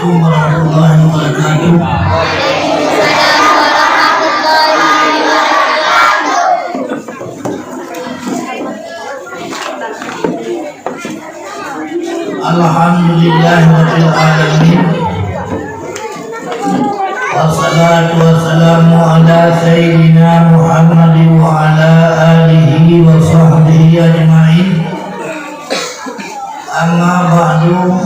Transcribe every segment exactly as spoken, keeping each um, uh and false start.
Warahmatullahi wabarakatuh. Alhamdulillahirabbil alamin. Wassalatu wassalamu ala sayyidina Muhammadin wa ala alihi wa sahbihi ajmain. Amma ba'du.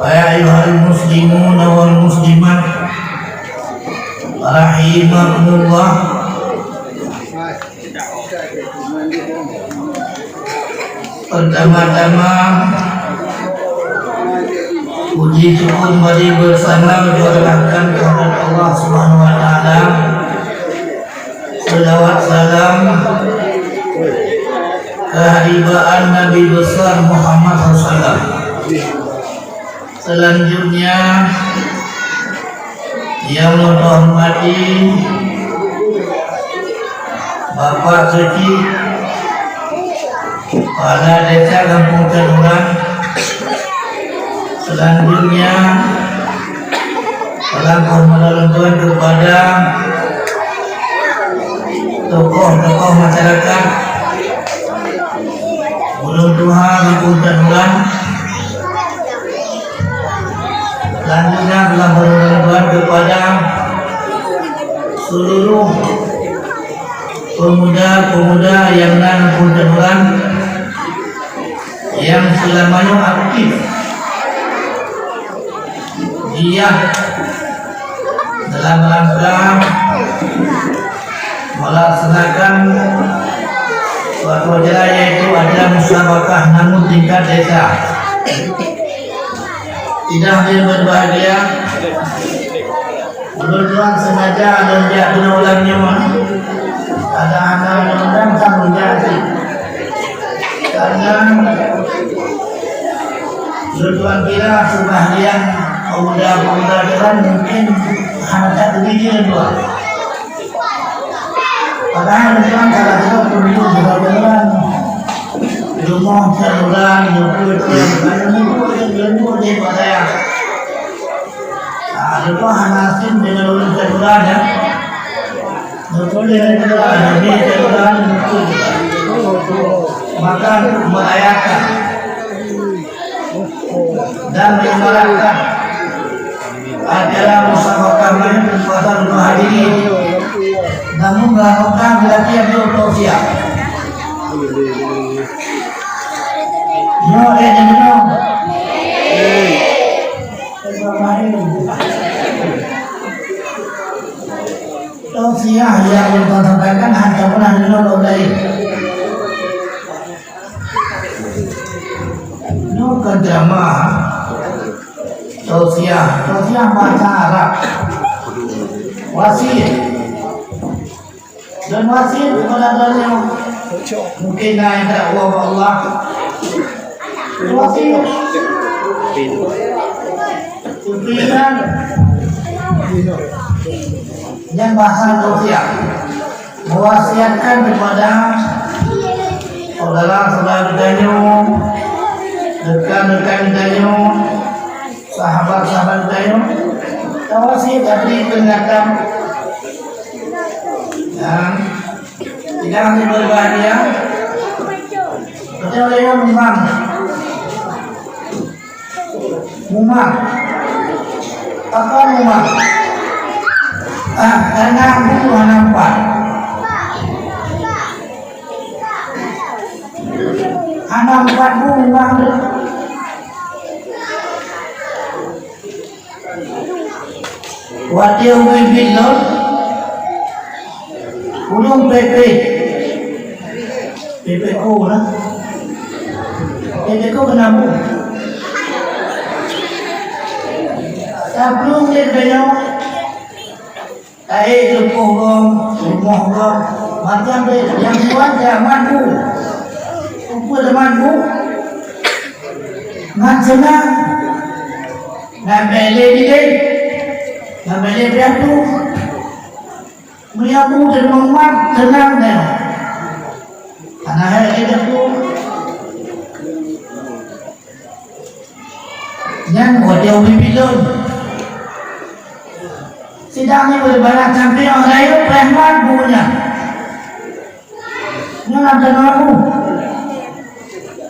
Fa ya ayyuhal muslimuna wal muslimat rahimakumullah. Pertama-tama, puji syukur mari bersama kita kehadirat Allah Subhanahu wa Ta'ala. Selawat salam keharibaan Nabi besar Muhammad sallallahu alaihi wasallam. Selanjutnya, yang menghormati Bapak Keuchik Kepala Desa Gampông Caduran. Selanjutnya, salam hormat lôn tuan kepada tokoh-tokoh masyarakat, ulôn tuha Gampông Caduran. Selanjutnya, salam hormat lôn tuan kepada seluruh pemuda-pemuda yang na Gampông Caduran yang selama nyoe aktif, giat dalam rangka melaksanakan suatu acara, yaitu acara musabakah namun tingkat desa. Sidang yang berbahagia, ulôn tuan sengaja lôn jak keunoe lam nyoe, ada hana lôn undang sang lôn jak cit. Karena lôn tuan kira sebahagian pemuda-pemuda kita mungkin hana that keubiri lôn tuan. Padahal lôn tuan salah satu pemimpin juga beneran. Rumoh saluran, nyumput, nyumput, nyumput, nyumput di padang. Ah, lepas hana asing dengan orang saluran, ya. Nyumput dengan saluran, nyumput saluran, nyumput. Maka merayakan dan menyemarakkan acara musabakah main tempatan hadirin. Namun melakukan latihan untuk siap. Nyoe, eh, nyoe, nyoe. Tausiah yang ulôn sampaikan hanya pernah dengar orang lain. Nyoe kan jamaah tausiah, tausiah bahasa Arab. Wasiet. Dan wasiet kepada Allah. Mungkin na yang tak Allah, Allah. Wasiet. Pimpinan. Yang bahasa tausiah. Mewasiatkan kepada saudara-saudara kita nyoe, rekan-rekan kita nyoe, sahabat-sahabat kita nyoe, tawasiat bri peringatan. Dan sidang yang berbahagia, kita memang Mumah. Apa mumah? Ah, karena aku hana empat. Hana empat bu mumah tu. Watèe ubit-ubit lom, ulôn pépé. Pépé ko na. Pépé ko keunan bu. Taplueng lé tanyoe. Taék lumpôh gob, rumoh gob, macam deh, nyang kuat jak mat bu. Peue mat bu? Mat seunang. Ngon bèk lé dilèe, ngon bèk lé piatu. Meunyoe bu teurimong mat, seunang deh. Hana hai lé piatu. Nyan watèe ubit-ubit lôn. Sidang nyoe beureubana sampoe óh rayeuk preh mat buku nyan. Nyoe na teungoh bu.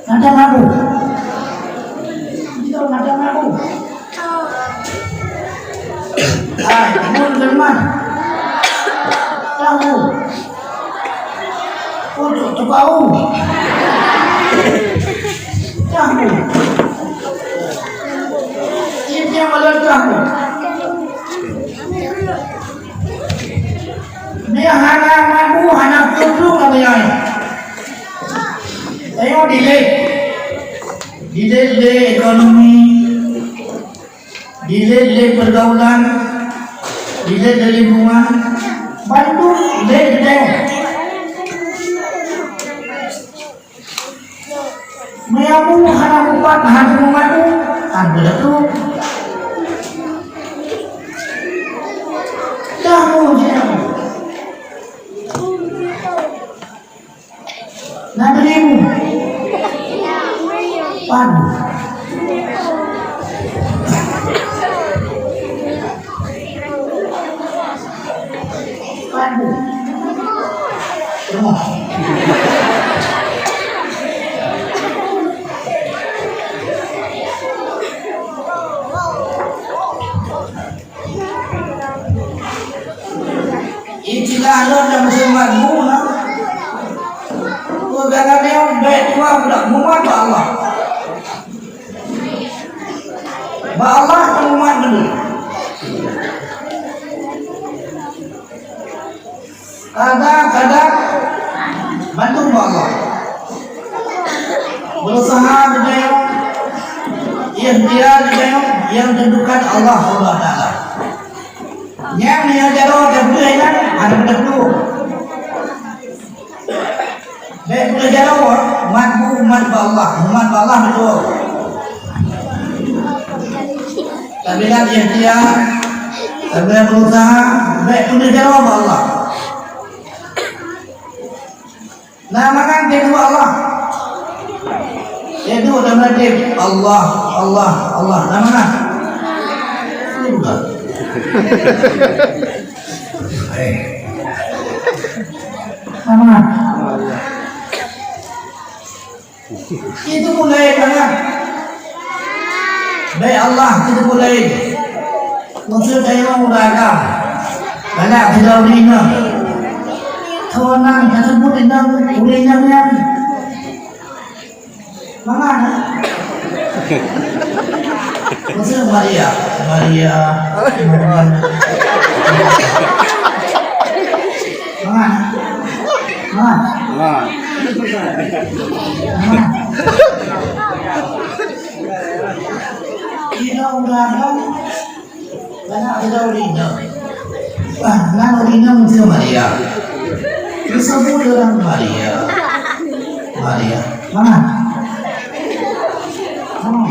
Na teungoh bu. Nyoe na teungoh bu. Hai, mun deungon. Tahu. Untuk tebau. Tahu. Ini yang malah tahu. Dia hana mampu, hana kutu kami ai. Saya delay. Delay, delay ekonomi. Dilét lé peurgaulan, dilét lé lingkungan, bandum lét geutanyoe. Meunyoe hana mupat, hana mumat, hana beutôi. Dah mujur. Na beulimu. Pan. Pan. Rumah. Istilah lôn nyang seumat bu na. Peugah lagèe nyoe, bèk tuha budak mumat bak Allah. Bak Allah mumat beutôi. Kadang-kadang bantu bak Allah. Berusaha geutanyoe, ikhtiar geutanyoe, nyang tentukan Allah Subhanahu wa Taala. Nyang, nyang jaroe teupeue nyan, hana teupeue. Bèk peue jaroe, mat bu, mat bak Allah, mat bak Allah beutôi. Tapi lam ikhtiar, tapi lam berusaha, bèk peue jaroe bak Allah. Na mangat teuduek Allah. Teuduek dan meuratéb Allah, Allah, Allah. Na mangat. Surga. Eh. Na mangat. Itu mulai tangan. Baik Allah, itu mulai. Maksud saya mau beragam. Banyak tidak urina. Kawanan tersebut inang urina yang mana? Maksud Maria, Maria, Maria. Mana? Mana? Nah. Kita udah ada, banyak kita udah ingat. Wah, nan udah ingat mesti Maria. Disebut orang Maria. Maria. Mana? Mana?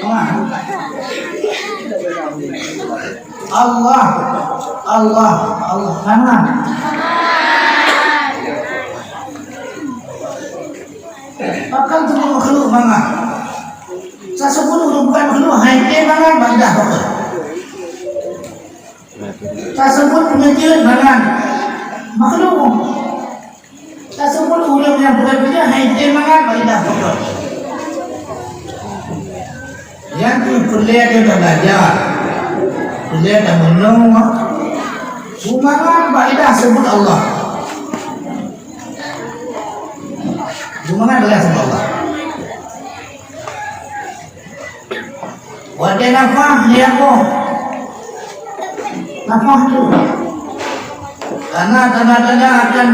Mana? Allah, Allah, Allah. Tangan. Pakon teuma makhluk mangat. Tasebut ureueng bukan makhluk, hai teuh mangat, bak lidah pakon. Tasebut pengeujeuet mangat. Makhluk. Tasebut ureueng nyang beureutia hai teuh mangat bak lidah pakon. Nyan keuh peureulèe tabeulajar, peureulèe tameunong. Beumangat bak lidah sebut Allah. Beumangat bak lidah sebut Allah. Watèe nafah, ya Allah. Nafah tu. Karena tanda-tanda akan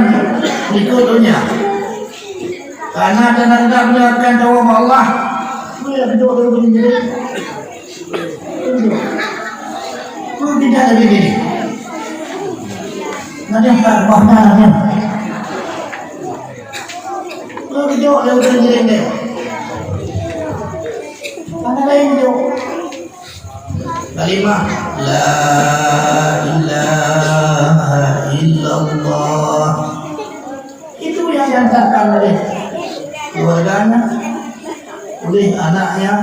ikut dunia. Karena tanda-tanda beliau akan jawab Allah. Beliau duduk dulu berdiri. Tu tidak lagi diri. Nanti tak bahna nanti. Beliau duduk dulu berdiri. Mana lain duduk? Kalimah la ilaha illallah Diantarkan oleh keluarganya, oleh anaknya,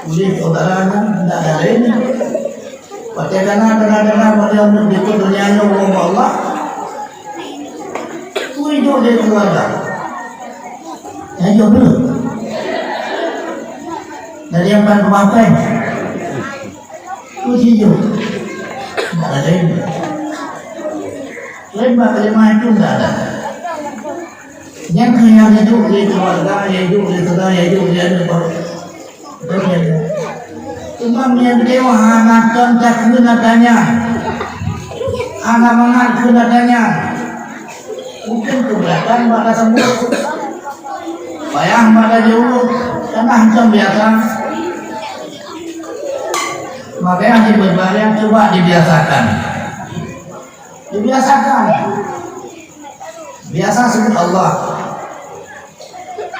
oleh saudaranya, tidak ada lain. Watèe kana, kana, kana, pada untuk ikut dunia nyoe, Allah, tu hidup dari keluarga. Hidup dulu. Dari yang pan kemapai. Tu hidup. Tidak ada lain. Lain bak kalimah itu tidak ada. Nyang keu nyang hidup di keluarga, nyang hidup di saudara, nyang hidup di aneuk baru. Betul ya? Cuma meunyoe hana kon takheun atra nyan, hana mangat kheun atra nyan, mungkin keberatan bak tasambot. Payah bak tajeuet, karena macam biasa. Makanya di berbahagia coba dibiasakan. Dibiasakan. Biasa sebut Allah.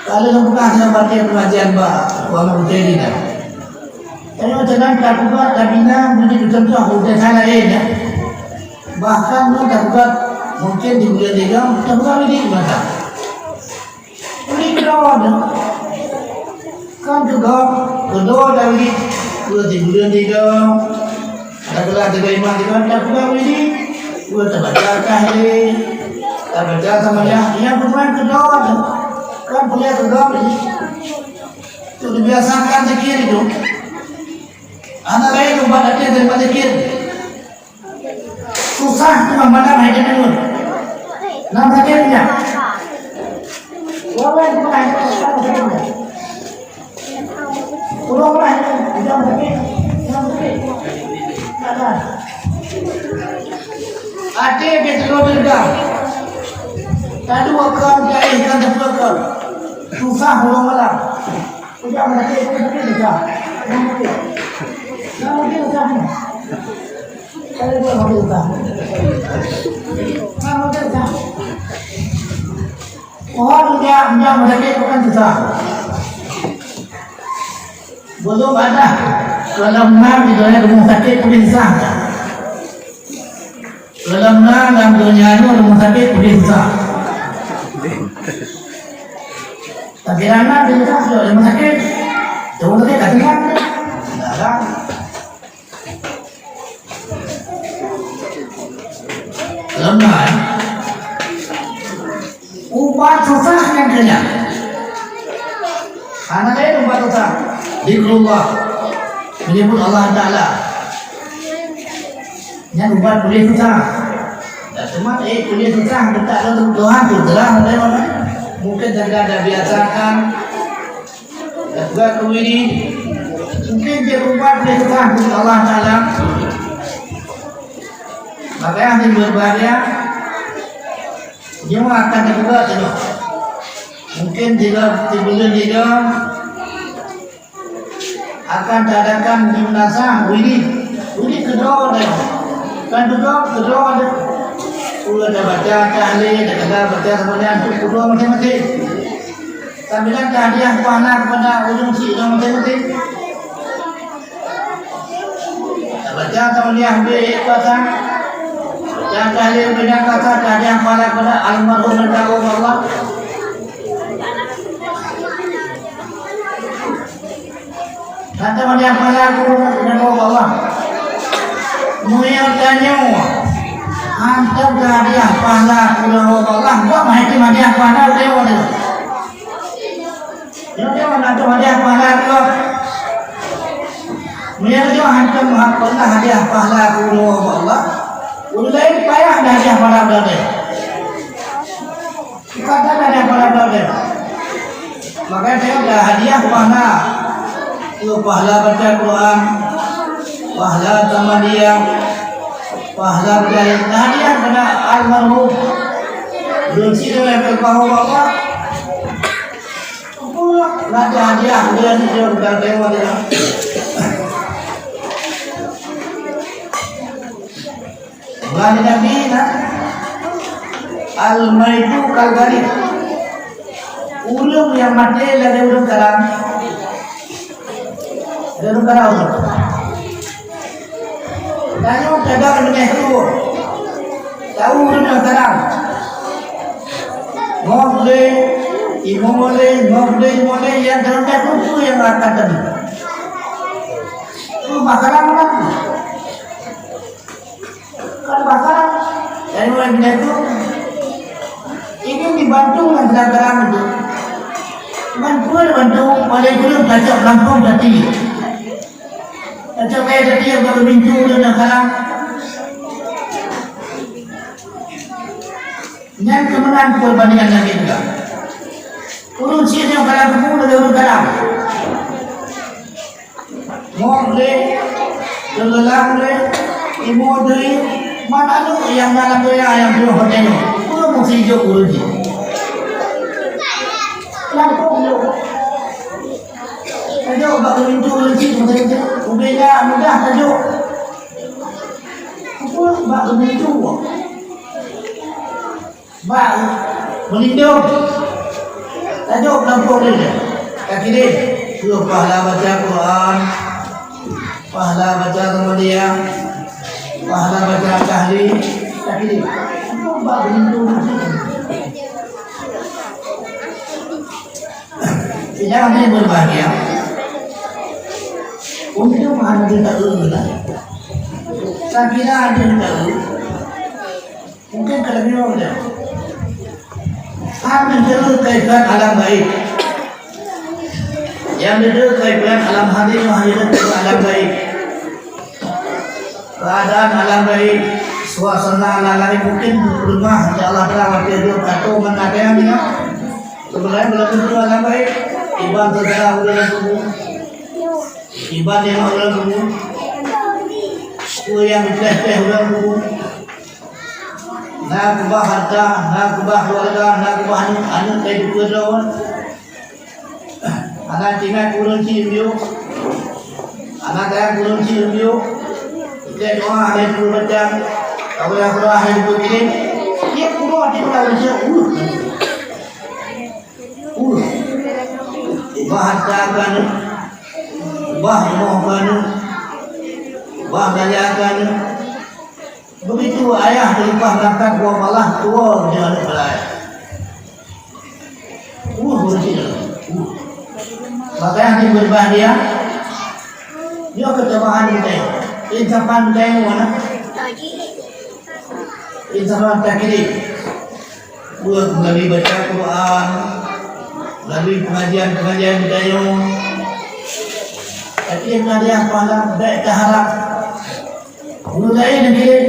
Kalau lam peugah dalam batin pengajian bak Muhammad Husaini dah. Tapi macam mana tak buat, tapi nak beri contoh, udah salah, eh, ya. Bahkan nak tak buat, mungkin di bulan tiga, tak buat lagi masa. Beri kedawa dah. Kan juga, kedawa dah beri, dua tiga bulan tiga. Dah gelar tiga imam tiga, tak buat lagi. Dua tak baca tahlil, tak baca sama dia. Yang bukan kedawa dah. Kan boleh kedawa beri. Itu dibiasakan zikir itu. Anak lain ubat hati daripada zikir. Susah tu yang mana hai kena. Nama dia punya. Orang tu kan. Orang lain yang sakit. Yang sakit. Salah. Ada dia telur dendam. Tadi wakam jahil kan terpelakar. Susah orang malam. Ujak meutakét, meutakét desya. Meutakét. Meutakét desya. Saya buat meutakét desya. Meutakét desya. Pohon ujak, ujak meutakét bukan desya. Belum ada. Kalau menang di dalam rumah sakit, boleh desya. Leulam na lam donya nyoe rumoh sakét peudeh susah. Tapi anak dia susah, dia rumoh sakét. Rumoh sakét ka tinggai. Nah, dah. Leulam na, eh. Ubat susah nyang keunyan. Hana laén ubat susah. Zikrullah. Menyebut Allah Taala. Nyan ubat puléh susah. Dan teuma, eh, puléh susah, minta lôn Tuhan tu jeulaih, mungkin saja ada biasakan. Dan juga kewiri. Mungkin dia ubat puléh susah, Allah Taala. Makanya, yang berbahagia, Nyoe akan teupeugah teuh. Mungkin tiga, tiga buleuen tiga akan taadakan di meunasah wiri. Wiri keudroe deh. Kan keudroe, keudroe deh. Uroe tabaca tahlil, tabaca semuanya untuk keudroe maséng-maséng. Sambilan tahdiah pahala kepada ureueng syik dan maséng-maséng. Tabaca tauliyah beuet kuasa. Tabaca tahlil beuet kuasa, tahdiah pahala kepada almarhum dan almarhumah. Tabaca tauliyah pahala kepada almarhum Allah. Meunyoe tanyoe hantom tahdiah pahala kepada Allah, buat meuhai hadiah pahala kepada Allah. Nyoe hantom hadiah pahala keudroe. Meunyoe nyoe hantom pernah hadiah pahala keudroe bak Allah, ureueng laén payah hadiah pahala keudroe. Bukan hadiah pahala keudroe. Maka saya ada hadiah pahala. Itu pahala baca Quran, pahala tamaliyah, pahala baca hadiah kepada almarhum. Belum sih yang terpahu Allah. Raja hadiah dia ni dia bukan dewa dia. Bagi Nabi na al-maitu kal gharib. Ureueng nyang maté lagèe ureueng karam. Lagèe ureueng karam. Tanyoe kadang meunyoe tu. Tahu ureueng nyang karam. Ngoh lé, imo lé, ngoh lé, imo lé, nyang dalam datu peue nyang akan tadi? Peue makanan kan? Kan bahkan dari mulai binatang ini dibantu dengan segala itu. Bantu, bantu, paling kurang tacok lampung tadi. Tacok kaya tadi yang baru pintu dan dalam. Nyan keumeunang peubandingan lagée nyan. Ureuëng syiek nyang ka lagée ureuëng kalam. Ngoh lé, teulelang lé, imo deui, man aneuëk nyang na lam donya nyang troh watée nyoe. Peue meusi jok ureuëng jih? Lampôh jok. Tajok bak keulinto ureuëng jih, ubé nyan mudah tajok. Peue bak keulinto? Bak meulindong. Tajok lampôh lé. Takirém. Keu pahala baca Quran, pahala baca Muhammadiyah, pahala baca tahlil. Takirém. Itu bak meulindong. Sidang yang berbahagia. Untuk menghadapi tak lah. Saya kira ada tak. Mungkin kelebihan dia. Hana deuh kaifiat alam gaib. Nyang deuh kaifiat alam hadir, hana deuh alam gaib. Keadaan alam gaib, suasana alam gaib mungkin beupeuleumah di Allah Taala watée jeuet atau meunan nyang. Sebenarnya belum tentu alam gaib. Iban saudara ureuëng lam kubur. Iban nyang ureuëng lam kubur. Peue nyang teuh-teuh ureuëng lam kubur. Na keubah harta, na keubah keuluwarga, na keubah aneuëk, aneuëk ka jipeuduek. Hana teuingat ureuëng cit biôh. Hana teuingat ureuëng cit biôh. Setiap doa hana jipeubaca. Awai doa hana jipeukirém. Tiep uroe di bulan Rejab, uh. Uh. Bah harta keu aneuëk. Bah rumoh keu aneuëk. Bah gaya keu aneuëk. Begitu ayah teuleupah beurangkat dua malah tuwoe nyoe aneuëk beurai. Uh, beureuti. Uh. Maka nyang berbahagia, nyoe keutamaan geutanyoe. Insapan geutanyoe mana? Insapan takirém. Buet meulalu baca Quran, meulalu pengajian-pengajian geutanyoe. Tapi hadiah pahala bèk taharap. Ureuëng laén nyang kirém.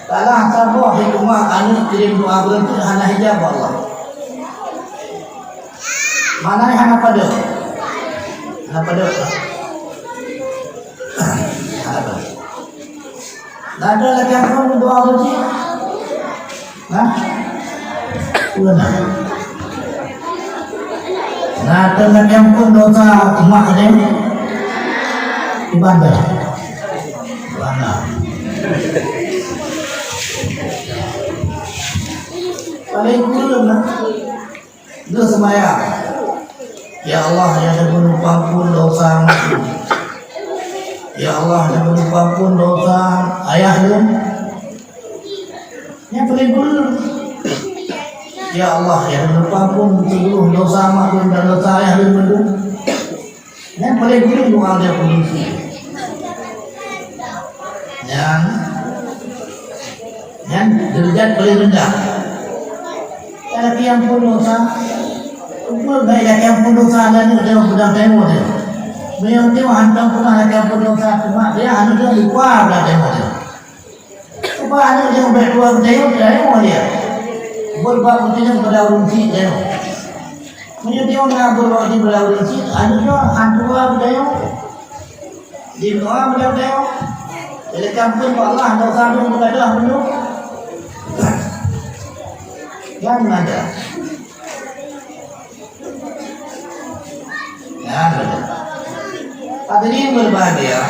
Salah saboh hikmah aneuëk kirém doa beureuntôt hana hijab bak Allah. Mana hana padub. Hana padub. Hana padub. Lada lagée phon doa uji. Nah. Beuna. Nah, teungoh nyampun dosa umat deh. Ibadah. Beuna. Paling kureueng nah. Lheueh seumayang, "Ya Allah, nyang neubeuneupeuampon dosa amat lôn. Ya Allah, nyang neubeuneupeuampon dosa ayah lôn." Nyang paléng kureueng. "Ya Allah, nyang neubeuneupeuampon sigohlom dosa amat lôn dan dosa ayah lôn mandum." Nyan paléng kureueng doa dia peudusi. Nyan, nyan deurajat paléng reundah. Lakée ampôn dosa. Umpama lakée ampôn dosa, aneuk teuh peudong teurimong teuh. Meunyoe teuh hantom peugah lakée ampôn dosa, teuma dia aneuk teuh lupa peudong teurimong teuh. Ubak aneuk nyang bèk tuha geutanyoe, geutanyoe dia. Buet bak geutanyoe keubah ureueng chik tanyoe. Meunyoe tanyoe na buet bak geutanyoe keubah ureueng chik, aneuk nyoe han tuha geutanyoe. Di doa bak geutanyoe. Jadi kampung bak Allah, dosa tu meukadah penuh. Jangan ada. Jangan ada. Hadirin berbahagia.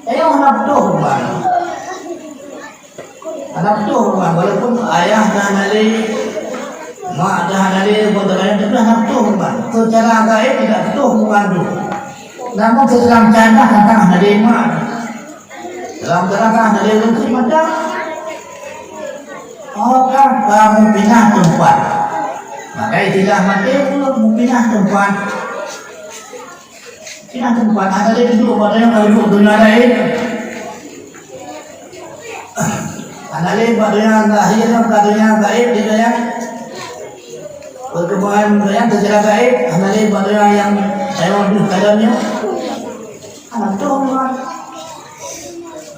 Tanyoe hana putôh hubungan. Hana putôh hubungan, walaupun ayah dah hana lé, mak dah hana lé, bukan dah hana lé, tapi hana putôh hubungan. Secara gaib tidak putôh hubungan tu. Namun secara meucadah kadang hana lé mak. Lam teurasa dari lungkut mata, oh, ka, ka meupinah teumpat. Maka istilah maté pun meupinah teumpat. Pinah teumpat, hana lé dudoe bak donya, ka dudoe donya laén. Hana lé bak donya lahé, ka donya gaéb di donya. Perkembangan donya secara gaéb, hana lé bak donya nyang tayong deuh kadang nyoe. Hana beutôi, Tuhan.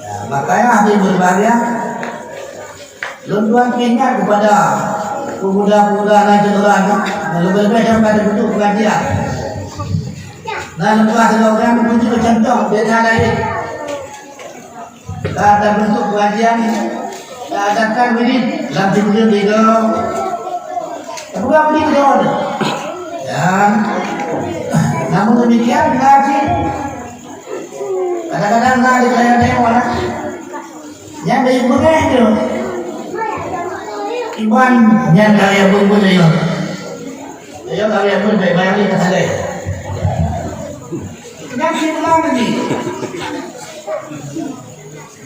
Ya, makanya hati berbahagia. Lôn tuan ingat kepada pemuda-pemuda lain di luar, leubeh-leubeh nyang ka teupeue pengajian. Nah, lepas lôn tuan tunjuk contoh beda lain. Ka ada bentuk pengajian, ka adakan wirid lam tiga tiga. Bukan wirid dia. Dan namun demikian ngaji Kadang-kadang na di kaya dewa lah. Nyan dari beureh tu. Iban nyan kaya beureh tu. Ayo kaya beureh baik bayang ni tak ada. Nyan si ulang lagi.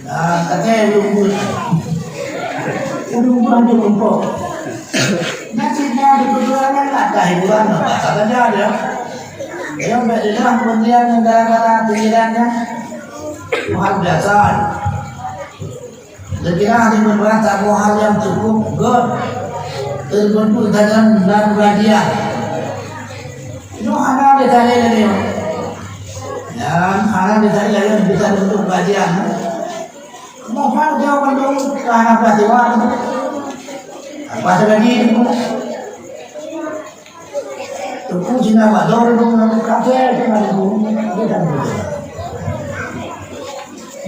Ah, kata yang belum buat. Belum buat tu kumpul. Nyan si nyan di perjuangan lah, tak hiburan lah. Tak ada dia. Ayo, baik dah, kemudian negara-negara pinggiran kan. Tuhan biasa. Saya kira hati berperan satu hal yang cukup good. Terbentuk dalam dan bagian. Itu hana dicari lagi. Dan hana dicari lagi bisa bentuk bagian. Mau kan dia mendung ke anak pelajaran. Apa lagi itu? Teungku Cina Mador dong lam kafé, Cina dong, dia kan muda.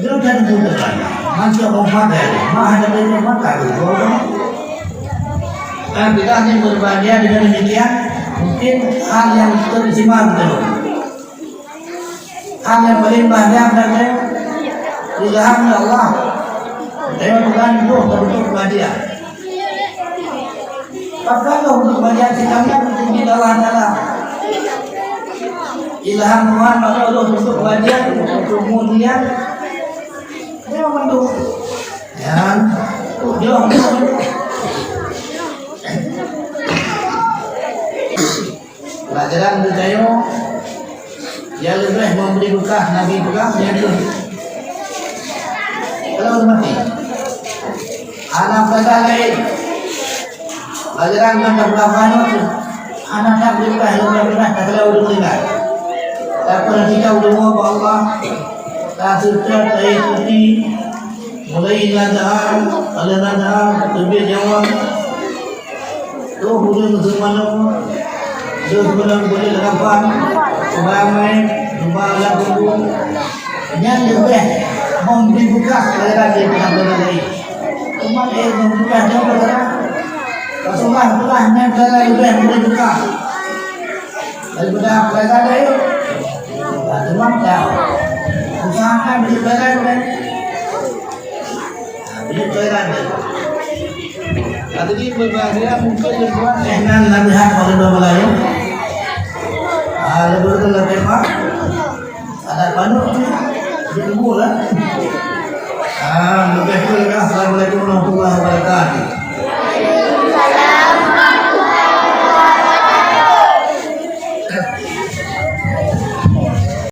Dia kan muda kan. Macam orang pandai, mah ada banyak mata tu. Dan kita ni berbahagia dengan demikian, mungkin hal yang teristimewa betul. Hana paling banyak dan ilham dari Allah. Saya bukan buh bentuk bahagia. Bahkan loh bentuk bahagia kita ni tinggi dalam dalam. Ilham Tuhan maka loh bentuk bahagia, kemudian dia bentuk. Ya, dia bentuk. Pelajaran geutanyoe nyang leubeh memberi beukah Nabi peugah, nyan kheueh, kalau mati, hana peugah laén. Pelajaran ngon tapeugah nyoe kheueh, hana that beukah leubeh beukah tapeugah ureueng ringan. Tapeurhatikan ulama bak Allah, taseutôt, taikuti, mulai ladang, ladang, teubiet nyawa. Tuh, ureueng seumanö, ureueng seumanö boleh lakapan, seumai, seumai lam kubur. Nyan leubeh memberi beukah daripada pelajaran laén. Cuma, eh, memberi beukah nyoe daripada Rasulullah, beukah nyan cara leubeh memberi beukah daripada pelajaran laén. Nah, cuma dah usahakan beri pelajaran laén. Nah, beri pelajaran laén. Jadi, beubahgia mungkin leubuat, eh, nan latihan pada dua Melayu. Ah, leubeh tu latihan, Pak. Ada panut tu, ditunggu lah. Ah, leubeh tu lah. Assalamualaikum warahmatullahi wabarakatuh.